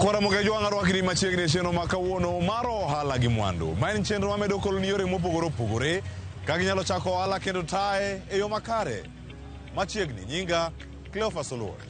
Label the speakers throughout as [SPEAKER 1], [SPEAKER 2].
[SPEAKER 1] Nyakwara Mokejo ang' arwakni machiegni e chenro ma kawuono mar ohala gi mwandu. Ma en chenro mamedo koloni yore mopogore opogore kaka inyalo chako ohala kendo taye e yo makare. Machiegni nyinga Cleophas Oluoch.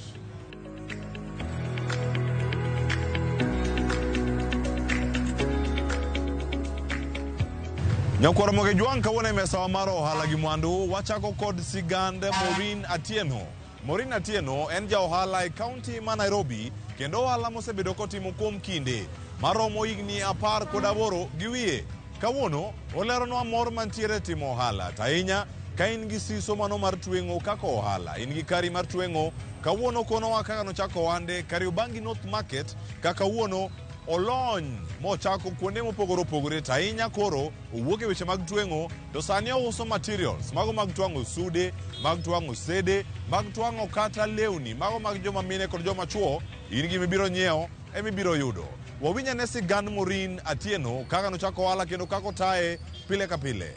[SPEAKER 1] Nyakwara Mokejo ang' kawuono e mesawa mar ohala gi mwandu wachako kod sigand Maureen Atieno. Maureen Atieno en ja ohala e kaunti ma Nairobi kendo ohala mosebedo kotimo kuom kinde maromo higni 18 gi wiye. Kawuono oleronwa mor mantiere e timo ohala to ahinya ka in gi siso mano mar tweng'o kaka ohala. In gi kari mar tweng'o, kawuono konowa kaka nochako ohande Kariobangi North Market ka kawuono olony mochako kuonde mopogore opogore to ahinya koro owuok e weche mag tweng'o to sani ouso materials mago mag twang'o sude, mag twang'o sede, mag twang'o kata lewni mago mag joma mine kod joma chuo. In gima ibiro nyiewo ema ibiro yudo. Wawinj ane sigand Maureen Atieno kaka nochako ohala kendo kaka otaye pile ka pile.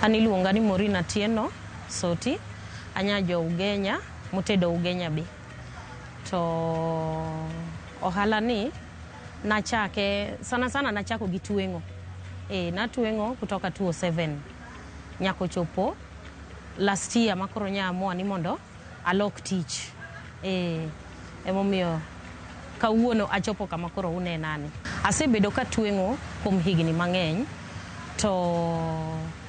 [SPEAKER 2] An iluonga ni Maureen Atieno Soti, anya jo Ugenya motedo Ugenya be. To ohala ni nachake sana sana nachako gi tweng'o. E, natweng'o kutoka 2007 nyaka ochopo last year ma koro nya amua ni mondo alok tich. E, emomiyo kawuono achopo kama koro unenani. Asebedo katweng'o kuom higni mang'eny to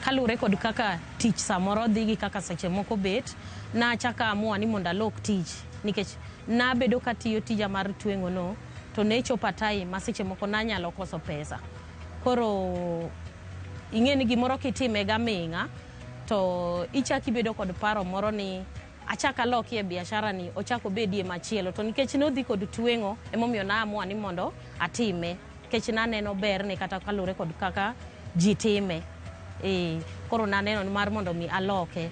[SPEAKER 2] kaluwore kod kaka tich samoro dhi gi kaka seche moko bet, nachako amua ni mondo alok tich nikech nabedo katiyo tija mar tweng'o no to ne chopo a time ma seche moko nanyalo koso pesa. Koro ing'e ni gimoro kitime gaming'a to ichako ibedo kod paro moro ni achak alokie biashara ni ochak obedie machielo to nikech nodhi kod tweng'o emomiyo naamua ni mondo atime nikech naneno berne kata kaluwore kod kaka ji time. E, koro naneno ni mar mondo mi aloke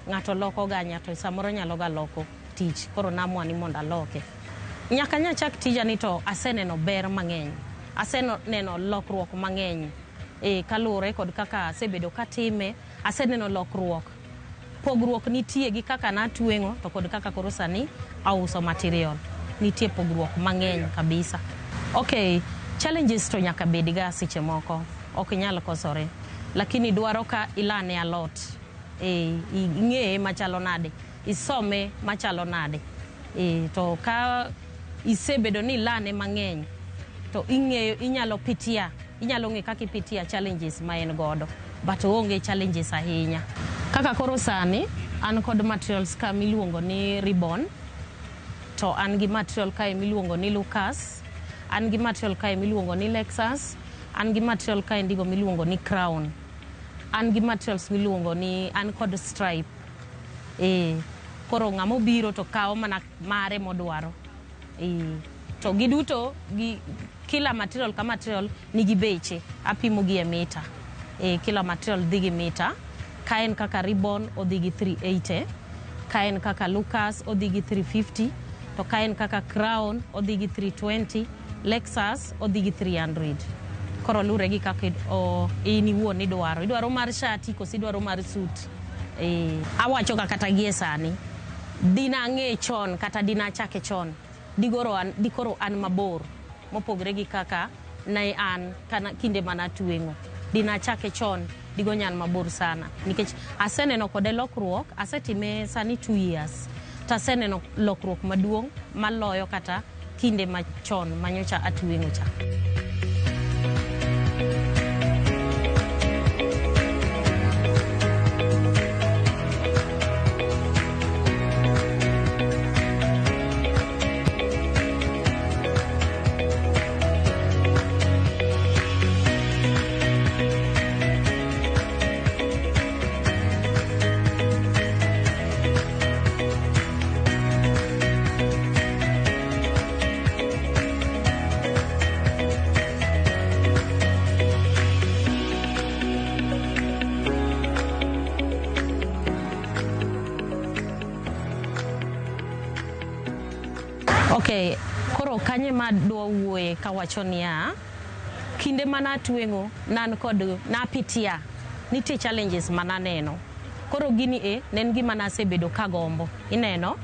[SPEAKER 2] ng'ato loko ga to samoro nyalo ga loko tich koro naamua ni mondo aloke. Nyaka nyachak tija ni to aseneno ber mang'eny, aseneno lokruok mang'eny e, kaluwore kod kaka asebedo katime, aseneno lokruok. Pogruok nitie gi kaka natweng'o to kod kaka koro sani auso material. Nitie pogruok mang'eny kabisa. Okay, challenges to nyaka bed ga seche moko, ok nyal kosore. Lakini dwaro ka ilane a lot. E, ing'eye machalo nade, isome machalo nade. E, to ka isebedo ni ilane mang'eny to ing'eyo inyalo pitia, inyalo ng'e kaka ipitia challenges ma en godo. But oonge challenges ahinya. Kaka koro sani, an kod materials ka miluongo ni ribbon, to an gi material kae miluongo ni Lucas, an gi material kae miluongo ni Lexus, an gi material kae ndigo miluongo ni Crown. An gi materials miluongo ni an kod stripe. E, koro ng'ama obiro to kawo mana mare modwaro. E, to giduto gi kila material ka material nigi beche, apimo gi e mita. E, kila material dhi gi mita. Ka en kaka ribbon odhi gi 380, ka en kaka Lucas odhi gi 350, to ka en kaka Crown odhi gi 320, Lexus odhi gi 300. Koro lure gi kaka in iwuon idwaro. Idwaro mar shati koso idwaro mar suit. E, awacho ga kata gie sani, dinang'e chon kata dinachake chon, dikoro an mabor mopogre gi kaka ne an kana kinde manatweng'o. Dinachake chon, digonya an mabor sana. Nikech aseneno kode lokruok, asetime sani 2 years, to aseneno lokruok maduong' maloyo kata kinde machon manyocha atweng'o cha. Okay, koro kanye ma dwa wuoye kawacho niya, kinde mana tweng'o nan kod napitia nitie challenges mananeno. Koro gini e ne en gima nasebedo kagombo. Ineno?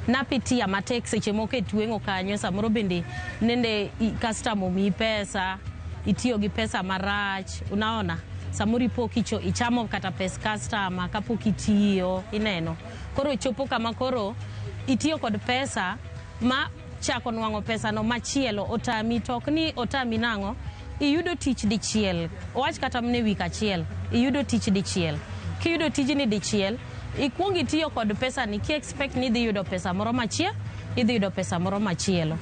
[SPEAKER 2] Napitia matek seche moko e tweng'o kanyo, samoro bende nende customer omiyi pesa, itiyo gi pesa marach, unaona? Samoro ipo kicho ichamo kata pes customer kapok itiyo, ineno? Koro chopo kama koro itiyo kod pesa ma chako nwang'o pesa no machielo otami, to ok ni otami nang'o, iyudo tich dichiel, wach kata mana e wik achiel, iyudo tich dichiel. Kiyudo tijni dichiel, ikuong itiyo kod pesa ni ki expect ni idhi yudo pesa moro machielo, idhi yudo pesa moro machielo.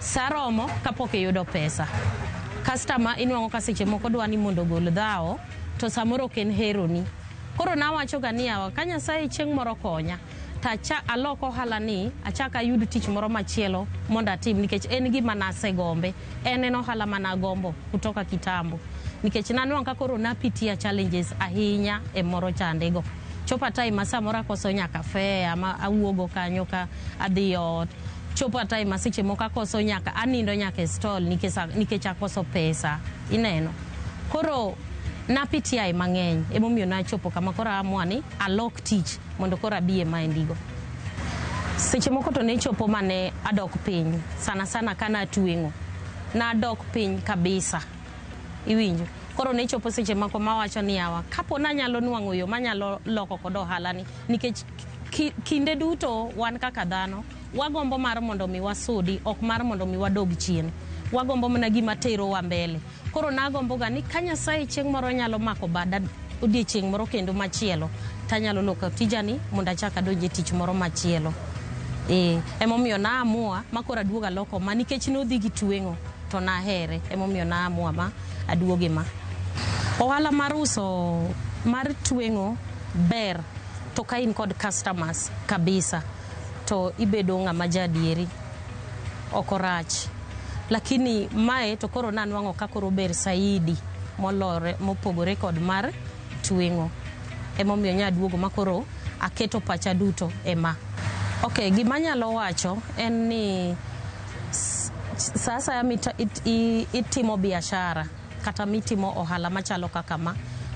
[SPEAKER 2] Sa romo kapok iyudo pesa. Customer inwang'o ka seche moko dwa ni mondo ogol dhawo, to samoro ok en heroni. Koro nawacho ga ni yawa, ka Nyasaye chieng' moro konya, to acha alok ohala ni, achak ayud tich moro machielo mondo atim, nikech en gima nasegombe. En en ohala managombo kutoka kitambo. Nikech nanwang'o ka koro napitia challenges ahinya e moro chandego. Chopo time ma samoro akoso nyaka fare ma awuogo kanyo ka adhi ot. Chopo time ma seche moko akoso nyaka anindo nyaka e stall nikech akoso pesa. Ineno? Koro napitia e mang'eny. Emomiyo nachopo kama koro aamua ni alok tich mondo koro abi e maendigo. Seche moko to ne chopo mane adok piny, sana sana ka natweng'o. Nadok piny kabisa. Iwinjo? Koro ne chopo seche moko mawacho ni yawa, kapo nanyalo nwang'o yo manyalo loko kod ohala ni, nikech kinde duto wan kaka dhano, wagombo mar mondo mi wasudi, ok mar mondo mi wadog chien. Wagombo mana gima terowa mbele. Koro nagombo ga ni ka Nyasaye chieng' moro nyalo mako bada odiechieng' moro kendo machielo, tanyalo loko tijani mondo achak adonj e tich moro machielo. Emomiyo naamua ma koro aduogo aloko ma, nikech nodhi gi tweng'o to nahere, emomiyo naamua ma aduoge ma. Ohala mar uso mar tweng'o ber to ka in kod customers kabisa to ibedo ng'ama jaadieri, ok orach. Lakini mae to koro nanwang'o ka koro ber saidi molore mopogore kod mar tweng'o. Emomiyo nyaduogo ma koro aketo pacha duto e ma. Okay, gima anyalo wacho en ni sa asaya itimo biashara kata mitimo ohala machalo kaka ma,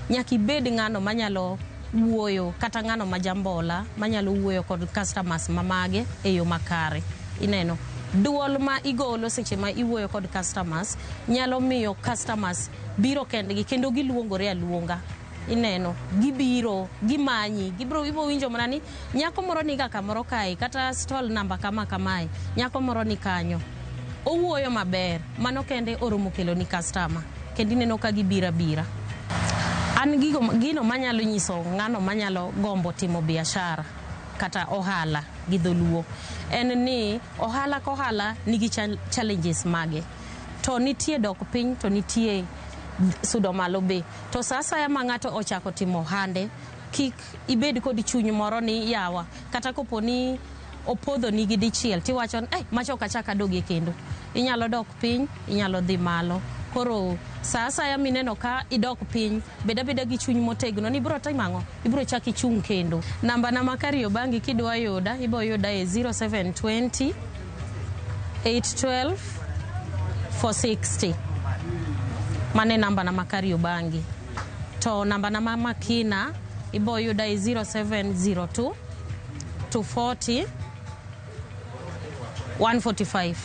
[SPEAKER 2] nyaka ibed ng'ano manyalo wuoyo kata ng'ano ma jambola manyalo wuoyo kod customers mamage e yo makare. Ineno, duol ma igolo seche ma iwuoyo kod customers nyalo miyo customers biro kendgi kendo giluongore aluonga. Ineno, gibiro, gimanyi, gibiro ibiro winjo mana ni nyako moro niga kamoro kae, kata stall namba kama kamae, nyako moro ni kanyo. Owuoyo maber, mano kende oromo kelo ni customer, kendo ineno ka gibiro abira. An gino manyalo nyiso ng'ano manyalo gombo timo biashara kata ohala gi dholuo en ni ohala ka ohala nigi challenges mage. To nitie dok piny to nitie sudo malo be. To sa asaya ma ng'ato ochako timo ohande, kik ibed kod chuny moro ni yawa, kata kopo ni opodho nigi dichiel tiwacho ni macha ok achak adogie kendo. Inyalo dok piny, inyalo dhi malo. Koro sa asaya mineno ka idok piny, bed abeda gi chuny motegno ni ibiro timo ang'o? Ibiro chak ichung' kendo. Namba na ma Kariobangi kidwa yuda, ibo yuda e 0720 812 460. Mano e namba na ma Kariobangi. To namba na ma Makina ibo yuda e 0702 240 145.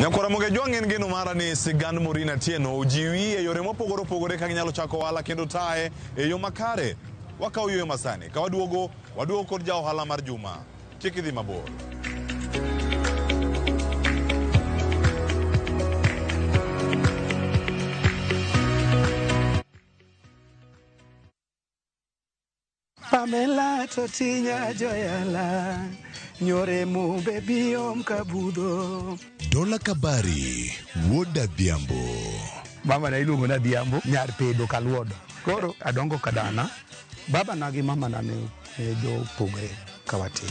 [SPEAKER 1] Nyakwara Mogejwang' en geno mara ni sigand Maureen Atieno ojiwi e yore mopogore opogore kaka inyalo chako ohala kendo taye e yo makare. Wakawo yueyo masani, ka waduogo, waduogo kod ja ohala mar juma. Kik idhi mabor.
[SPEAKER 3] Pamela Totinya Joyala Nyore mumbe biom kabudho
[SPEAKER 4] Dola Kabari, Wuod Adhiambo.
[SPEAKER 3] Mama na iluongo ni Adhiambo, nyar Pedo Kaluodo. Koro adongo kadana, baba na gi mama na ne jopogre ka watin.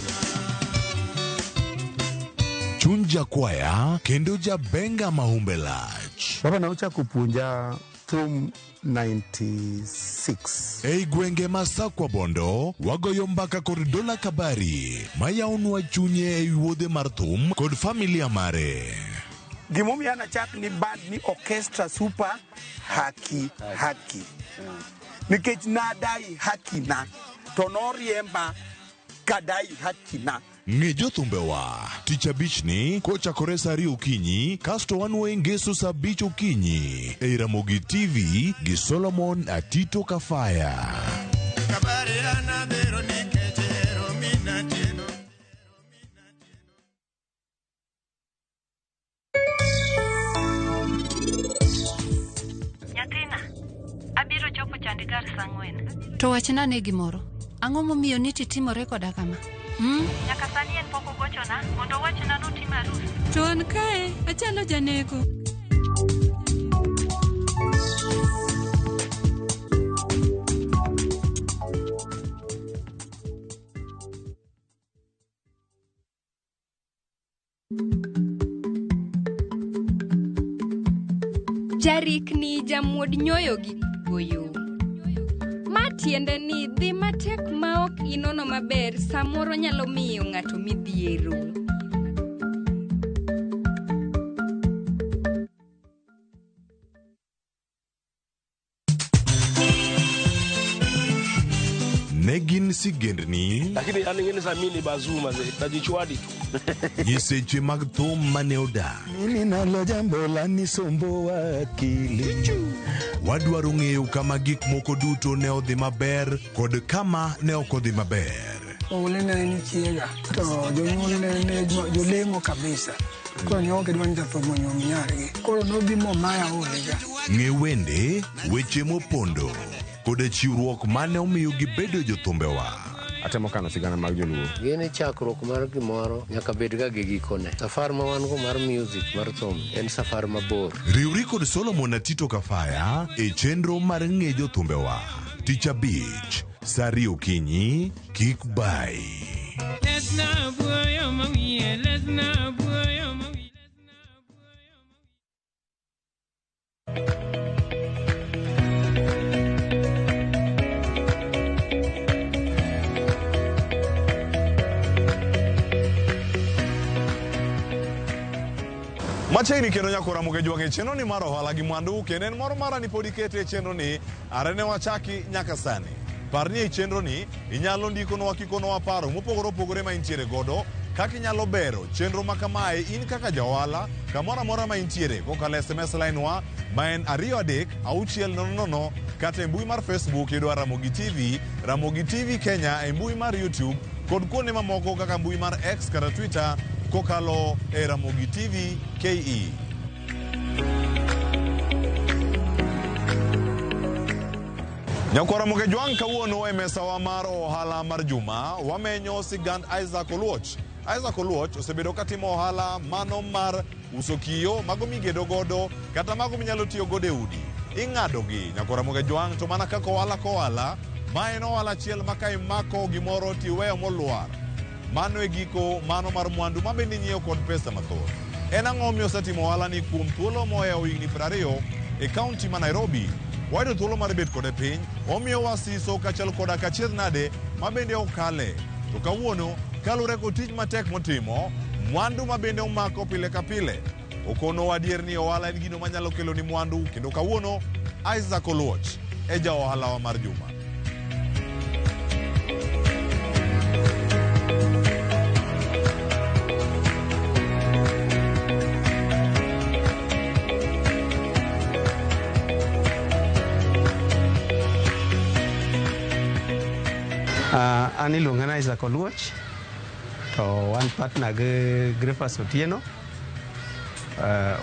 [SPEAKER 1] Chuny jakwaya kendo jabenga mahumbe lach.
[SPEAKER 3] Baba na ochako puonja thum 96.
[SPEAKER 1] Ei gwenge ma Sakwa Bondo, wagoyo mbaka kod Dola Kabari, mayawnwa chunye ei wuodhe mar thum kod familia mare.
[SPEAKER 3] Gimomiyo an achak ni band ni Orchestra Super Haki Haki. Nikech nadai haki na, to noriemba kadai haki na.
[SPEAKER 1] Ng'e jothumbewa tich abichni kochakore sa 2 okinyi kasto wanwoye ngeso sa 5 okinyi ei Ramogi TV gi Solomon Atito Kafaya.
[SPEAKER 4] Nyathina, abiro chopo Chandigarh saa 4.
[SPEAKER 5] To wachna ne gimoro. Ang'o momiyo niti timore koda kama?
[SPEAKER 4] Nyaka sani en pok ogochona mondo owachna notim arus.
[SPEAKER 5] To an kae, achalo janeko.
[SPEAKER 6] Jarikni jamuod nyoyo gi goyo. Ma tiende ni dhi matek ma ok inono maber samoro nyalo miyo ng'ato midhiero.
[SPEAKER 1] Ne gin sigendni
[SPEAKER 7] Lakini yani ngine za mimi ni bazuma ze najichwadi tu.
[SPEAKER 1] nyiseche mag thum mane odak.
[SPEAKER 3] Mimi nalo jambo la nisumbuwa akili.
[SPEAKER 1] Wadwaro ng'eyo kama gik moko duto ne odhi maber kod kama ne ok odhi maber.
[SPEAKER 8] Oule ne en chiega to jonyuol ne jolemo kabisa. Koro ne ok gidwa ni jathum onyuom nyargi. Koro nobi momaya olega.
[SPEAKER 1] Ng'e wende, weche mopondo kod chiwruok mane omiyo gibedo jothumbewa.
[SPEAKER 9] Atemo kano sigana mag joluo.
[SPEAKER 10] Gini chakruok mar gimoro nyaka bed ga gi gikone. Safar ma wan go mar music mar thum en safar mabor.
[SPEAKER 1] Riwri kod Solomon Atito Kafaya e chenro mar ng'e jothumbewa. Tich abich, sa 2 okinyi, kik bai. Machiegni kendo nyako Ramogi Jwang' e chenro ni mar ohala gi mwandu kendo en moro mara ni pod ikete e chenro ni are ne wachaki nyaka sani. Par ni e chenro ni inyalo ndikonwa kikonowa paro mopogore opogore ma intiere godo kaka inyalo bero chenro ma kamae in kaka ja ohala kamoro amora ma intiere kokalo e SMS line wa ma en 2 3 6 0 0 kata e mbui mar Facebook yudo Ramogi TV, Ramogi TV Kenya e mbui mar YouTube kod kuonde mamoko kaka mbui mar X kata Twitter kokalo e Ramogi TV KE. Nyakwara Ramogi Jwang' kawuono e mesawa mar ohala mar juma wamenyo sigand Isaac Oluoch. Isaac Oluoch osebedo katimo ohala mano mar uso kiyo mago migedo godo kata mago minyalo tiyo godo e udi. Ing'adogi nyakwara Ramogi Jwang' to mana kaka ohala kohala ma en ohala achiel ma ka imako gimoro tiweyo molwar. Mano e giko mano mar mwandu ma bende inyiewo kod pesa mathoth. En ang'o miyo osetimo ohala ni kuom thuolo mohewo higni 20 e kaunti ma Nairobi? Wayudo thuolo mar bet kode piny, omiyowa siso kaachiel koda kachiedh nade ma bende okale. To kawuono, kaluwore kod tich matek motimo, mwandu ma bende omako pile ka pile. Okonowa adier ni ohala en gino manyalo keloni mwandu kendo kawuono Isaac Oluoch e ja ohalawa mar juma.
[SPEAKER 3] An iluonga ni Isaac Oluoch to wan partner gi Grefas Otieno.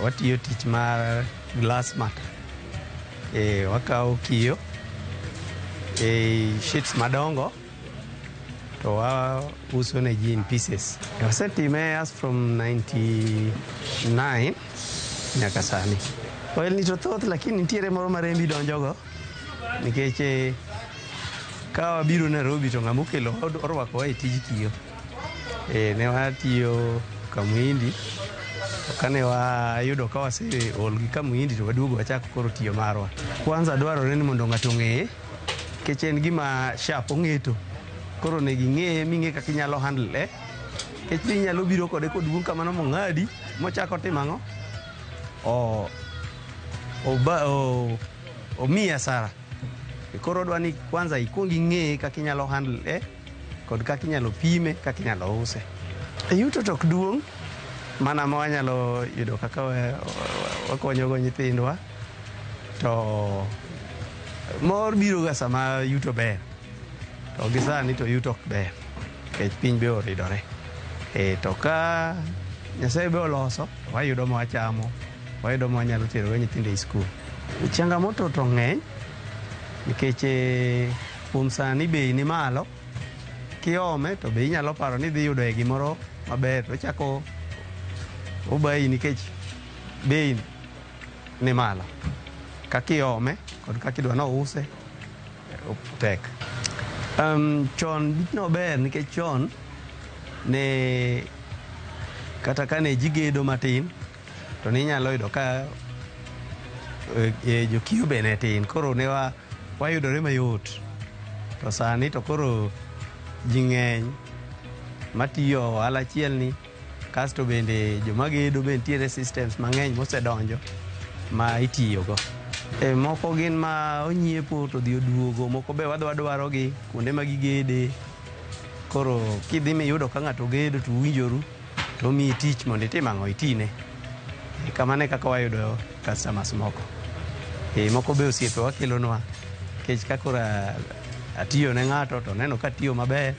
[SPEAKER 3] Watiyo tich mar glass mat. Wakawo kiyo e sheets madongo to wauso ne ji in pieces. Wasetime as from 99 nyaka sani.
[SPEAKER 11] Ohelni to thoth lakini nitiere moro ma rembi donjogo nikech ka wabiro Nairobi to ng'ama okelo orwakowa e tij kiyo. Ne watiyo Kamuhindi to kane wayudo ka waseol gi Kamuhindi to waduogo wachako koro tiyo marwa. Kwanza dwarore ni mondo ng'ato ong'eye nikech en gima sharp ong'eto. Koro onego ing'eye ming'e kaka inyalo handle nikech be inyalo biro kode koduong' kamano mong'adi mochako timo ang'o? Omiyi hasara. Koro odwa ni kwanza ikuong ing'eye kaka inyalo handle kod kaka inyalo pime, kaka inyalo use. Yuto to ok duong' mana ma wanyalo yudo kaka wakonyogo nyithindwa to mor biro ga sama yuto ber. To gi sani to yuto ok ber nikech piny be oridore. To ka Nyasaye be oloso to wayudo ma wachamo, wayudo ma wanyalo terogo nyithindo e skul. Changamoto to ng'eny nikech kuom sani bei ni malo, kiome to be inyalo paro ni idhi yudo e gimoro maber to ochako obayi nikech bei ni malo. Kaka iome kod kaka idwa nouse tek. Chon nober nikech chon ne kata kane ji gedo matin to ninyalo yudo ka jokiyo be ne tin koro ne wayudore mayot. To sani to koro ji ng'eny matiyo ohala achiel ni kasto bende joma gedo be nitiere systems mang'eny mosedonjo ma itiyogo. Moko gin ma onyiepo to odhi oduogo, moko be wadhi wadwarogi kuonde ma gigede. Koro kidhi miyudo ka ng'ato gedo to uwinjoru to omiyi tich mondo itim ang'o itine. Kamano e kaka wayudo customers moko. Moko be osiepewa kelonwa nikech ka koro atiyo ne ng'ato to oneno ka atiyo maber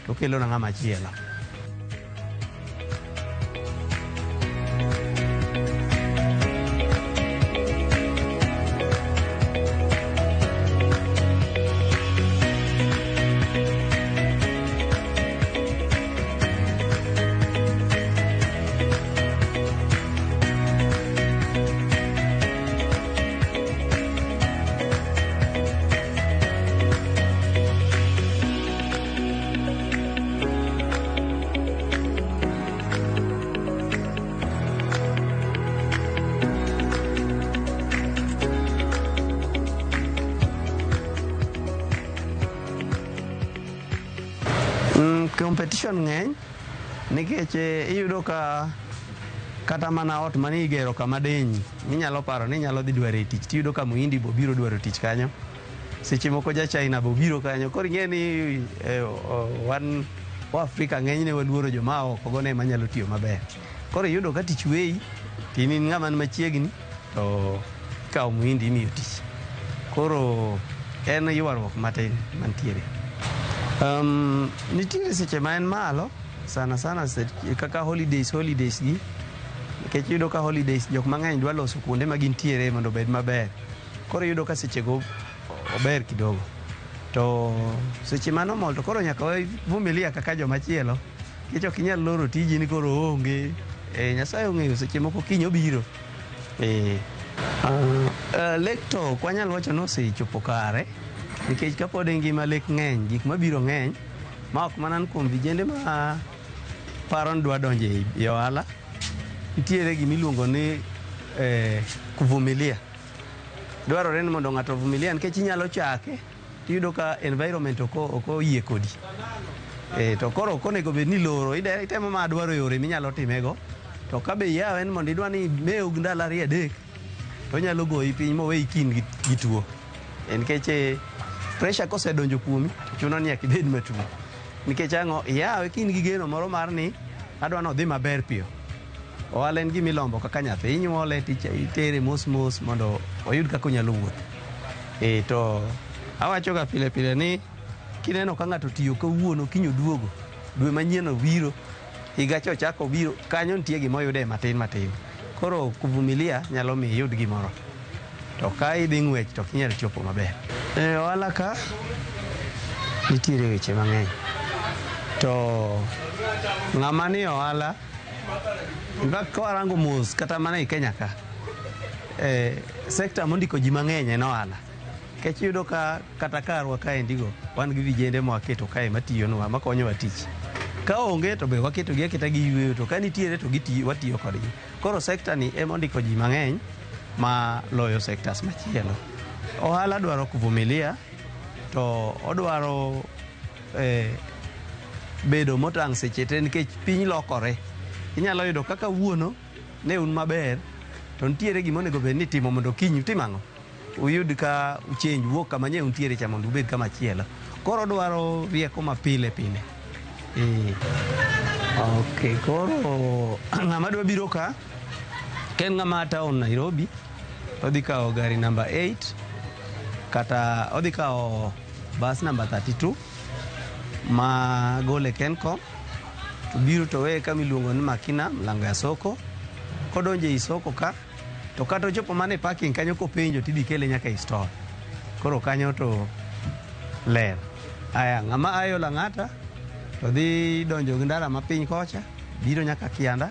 [SPEAKER 11] to okelona ng'ama chielo. Competition ng'eny nikech iyudo ka kata mana ot mane igero kama deny minyalo paro ni inyalo dhi dwaro e tich tiyudo ka muhindi bo biro dwaro tich kanyo. Seche moko ja China bo biro kanyo. Koro ing'e ni wan wa Afrika ng'enyne waluoro joma oko go ne ema nyalo tiyo maber. Koro iyudo ka tich weyi to in ng'ama ni machiegni to ikawo muhindi imiyo tich. Koro en ywaruok matin mantiere. Nitiere seche ma en malo sana sana kaka holidays gi nikech iyudo ka holidays jok mang'eny dwa loso kuonde ma gintiere mondo obed maber. Koro iyudo ka sechego ober kidogo. To seche ma normal to koro nyaka wavumilia kaka joma chielo nikech ok inyal loro tiji ni koro oonge. Nyasaye ong'eyo seche moko kiny obiro. Lek to ok wanyal wacho ni osechopo kare nikech kapod ngima lek ng'eny, gik mabiro ng'eny ma ok mana kuom vijende ma paro ni dwa donjo e ohala. Nitiere gimiluongo ni kuvumilia. Dwarore ni mondo ng'ato ovumilia nikech inyalo chake tiyudo ka environment ok oyie kodi. To koro ok onego bed ni iloro, itemo mana dwaro yore minyalo timego. To ka be iyawe ni mondo idwa ni imew ndalo 2 3 to onyalo goyi piny moweyi kin gi tuo. Nikech pressure kosedonjo kuomi to chuno ni nyaka ibed matuo. Nikech ang'o? Iyawe ka in gi geno moro mar ni adwa ni odhi maber piyo. Ohala en gima ilombo kaka nyathi, inyuole itere mos mos mondo oyud kaka onyalo wuotho. To awachoga pile pile ni kineno ka ng'ato otiyo kawuono kiny oduogo, dwe manyien obiro, higa cha ochako obiro, kanyo nitie gima oyude matin matin. Koro kuvumilia nyalo miyo iyud gimoro. To ka idhi ng'wech to ok inyal chopo maber. Ohala ka nitiere weche mang'eny. To ng'ama ni ohala, in fact ka warango mos kata mana e Kenya ka, sekta mondiko ji mang'eny en ohala. Nikech iyudo ka kata karwa kaendigo wan gi vijende mwaketo kae matiyonwa makonyowa tich. Ka onge to be waketogi aketa giyweyo to ka nitiere to gitiyo, watiyo kodgi. Koro sekta ni ema ondiko ji mang'eny ma loyo sectors machielo. Ohala dwaro kuvumilia to odwaro bedo motang' seche te nikech piny lokore. Inyalo yudo kaka wuono ne un maber to nitiere gima onego bed ni itimo mondo kiny utim ang'o? Uyud ka uchange wuok kama nye untiere cha mondo ubed kama chielo. Koro odwaro rieko mapile pile. Ok, koro ng'ama dwa biro ka, ka en ng'ama town Nairobi, odhi kawo gari namba 8 kata odhi kawo bus namba 32 ma gole Kencom to biro to weye kama iluongo ni Makina, mlango ya soko. Kodonjo ei soko ka, to kata ochopo mana e parking kanyo kopenjo tidhi kele nyaka e store. Koro kanyo to ler. Aya, ng'ama ayo Lang'ata to dhi donjo gi ndara mapiny kocha, biro nyaka Kianda.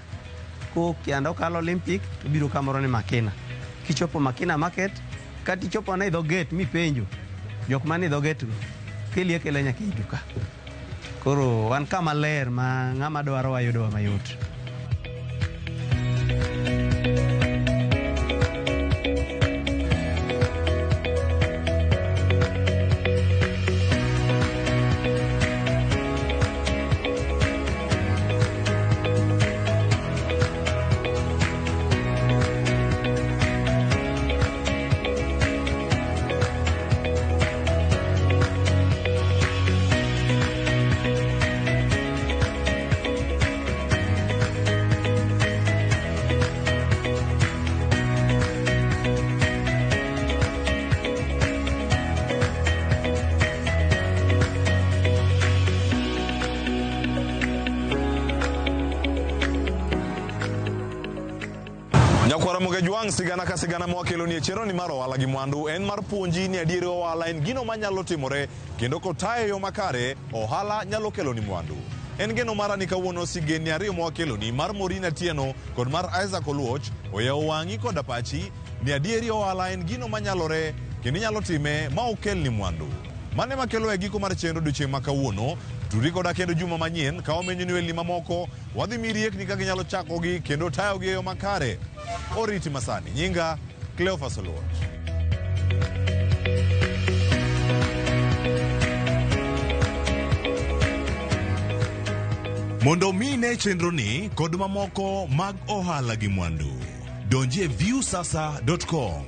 [SPEAKER 11] Kowuok Kianda okalo Olympic to biro kamoro ni Makina. Kichopo Makina Market, kata ichopo mana e dho gate mipenjo jok manie dho gate go, keli akela nyaka ei duka. Koro wan kama ler ma ng'ama dwarowa yudowa mayot.
[SPEAKER 1] Nyakwara Mogejwang' sigana ka sigana mwakeloni e chenro ni mar ohala gi mwandu en mar puonji ni adieri ohala en gino manyalo timore kendo kotaye yo makare ohala nyalo keloni mwandu. En geno mara ni kawuono sigendni ariyo mwakeloni mar Maureen Atieno kod mar Isaac Oluoch oyawo wang'i koda pachi ni adieri ohala en gino manyalore kendo inyalo time ma okelni mwandu. Mano ema kelo e giko mar chenro odiochieng' ma kawuono. Turi koda kendo juma manyien ka wamenyo ni welni mamoko wadhi mi riekni kaka inyalo chakogi kendo tayogi e yo makare. Oriti masani. Nyinga Cleophas Oluoch. Mondo mi ine chenroni kod mamoko mag ohala gi mwandu, donji e viewsasa.com.